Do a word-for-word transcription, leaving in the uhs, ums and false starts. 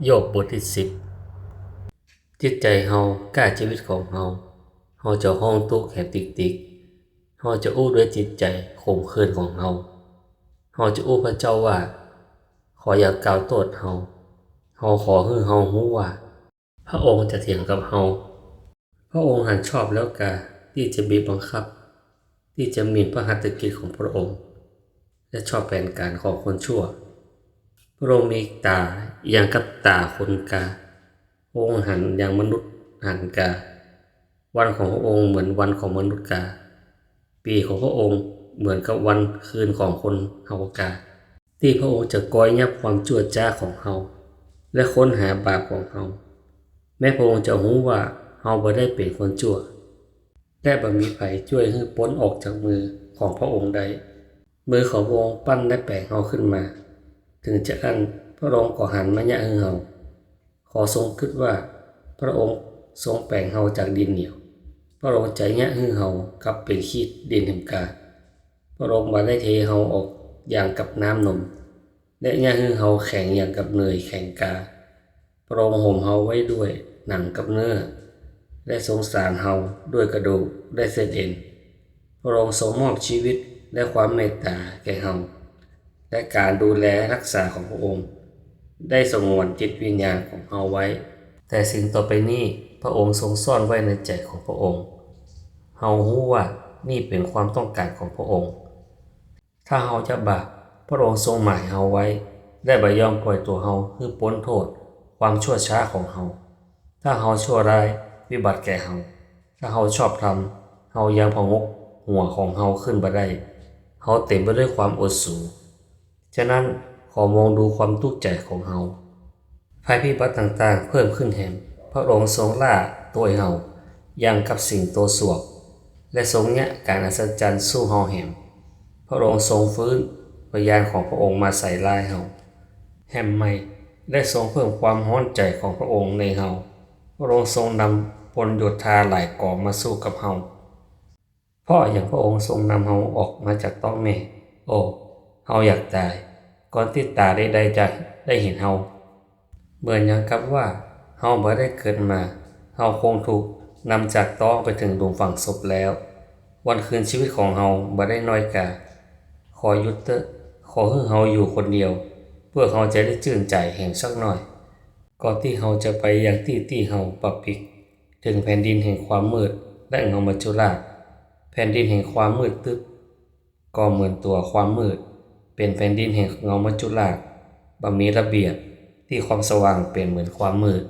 โยบบทตี้สิบ จิตใจ๋เฮาก้าจีวิตของเฮา เฮาจะฮ้องตุ๊กแหมติกๆ เฮาจะอู้ด้วยจิตใจ๋ขมขื่นของเฮา เฮาจะอู้พระเจ้าว่า ขออย่ากล่าวโต้ษเฮา เฮาขอหื้อเฮาฮู้ว่า พระองค์จะเถียงกับเฮา พระองค์หันชอบแล้วกา ตี้จะบีบบังคับ ตี้จะหมิ่นพระหัตถกิจของพระองค์ และชอบแผนก๋านของคนชั่ว พระองค์มีต๋าอย่างกับต๋าคนกา พระองค์หันอย่างมนุษย์หันกา วันของพระองค์เหมือนวันของมนุษย์กา ปี๋ของพระองค์เหมือนกับวันคืนของคนเฮากา ตี้พระองค์จะก้อยยับความจั่วจ๊าของเฮา และค้นหาบาปของเฮา แม้พระองค์จะฮู้ว่าเฮาบ่ได้เป๋นคนจั่ว และบ่มีใผจ้วยหื้อป๊นออกจากมือของพระองค์ได้ มือของพระองค์ปั้นและแป๋งเฮาขึ้นมา เถิงจาอั้นพระองค์ก็หันมาเยียะหื้อเฮา ขอทรงกึ๊ดว่า พระองค์ทรงแป๋งเฮาจากดินเหนียว พระองค์จะเยียะหื้อเฮากลับเป๋นขี้ดินแหมกา พระองค์บ่ได้เทเฮาออกอย่างกับน้ำนม และเยียะหื้อเฮาแข็งอย่างกับเนยแข็งกา พระองค์ห่มเฮาไว้ด้วยหนังกับเนื้อ และทรงสานเฮาด้วยกระดูกและเส้นเอ็น พระองค์ทรงมอบจีวิตและความเมตต๋าแก่เฮา และก๋านดูแลฮักษาของพระองค์ ได้สงวนจิตวิญญาณของเฮาไว้ แต่สิ่งต่อไปนี้พระองค์ทรงซ่อนไว้ในใจ๋ของพระองค์ เฮาฮู้ว่านี่เป๋นความต้องก๋านของพระองค์ ถ้าเฮาจะบาป พระองค์ทรงหมายเฮาไว้ และบ่ยอมป่อยตั๋วเฮาหื้อป๊นโต้ษความชั่วช้าของเฮา ถ้าเฮาชั่วร้าย วิบัติแก่เฮา ถ้าเฮาชอบธรรม เฮายังผงกหัวของเฮาขึ้นบ่ได้ เฮาเต๋มไปด้วยความอดสู ฉะนั้นขอมองดูความตุ๊กใจ๋ของเฮา ภัยพิบัติต่างๆ เพิ่มขึ้นแหม พระองค์ทรงล่าโตยเฮาอย่างกับสิงโตสวบ และทรงเยียะก๋านอัศจรรย์สู้เฮาแหม พระองค์ทรงฟื้นพยานของพระองค์มาใส่ร้ายเฮาแหมใหม่ และทรงเพิ่มความฮ้อนใจ๋ของพระองค์ในเฮา พระองค์ทรงนำพลโยธาหลายก๋องมาสู้กับเฮา เพราะอะหยังพระองค์ทรงนำเฮาออกมาจากต๊องแม่ โอ้ เฮาอยากต๋าย ก่อนตี้ต๋าใดๆ จะได้หันเฮา เหมือนอย่างกับว่าเฮาบ่ได้เกิดมา เฮาคงถูกนำจากต๊องไปเถิงหลุมฝังศพแล้ว วันคืนจีวิตของเฮาบ่ได้น้อยกา ขอหยุดเต๊อะ ขอหื้อเฮาอยู่คนเดียว เปื้อเฮาจะได้จื้นใจ๋แหมสักหน้อย ก่อนตี้เฮาจะไปยังตี้ตี้เฮาปะปิ๊ก เถิงแผ่นดินแห่งความมืดและเงามัจจุราช แผ่นดินแห่งความมืดตึ๊บ ก็เหมือนตั๋วความมืด เป๋นแผ่นดินแห่งเงามัจจุราช บ่มีระเบียบ ตี้ความสว่างเป๋นเหมือนความมืด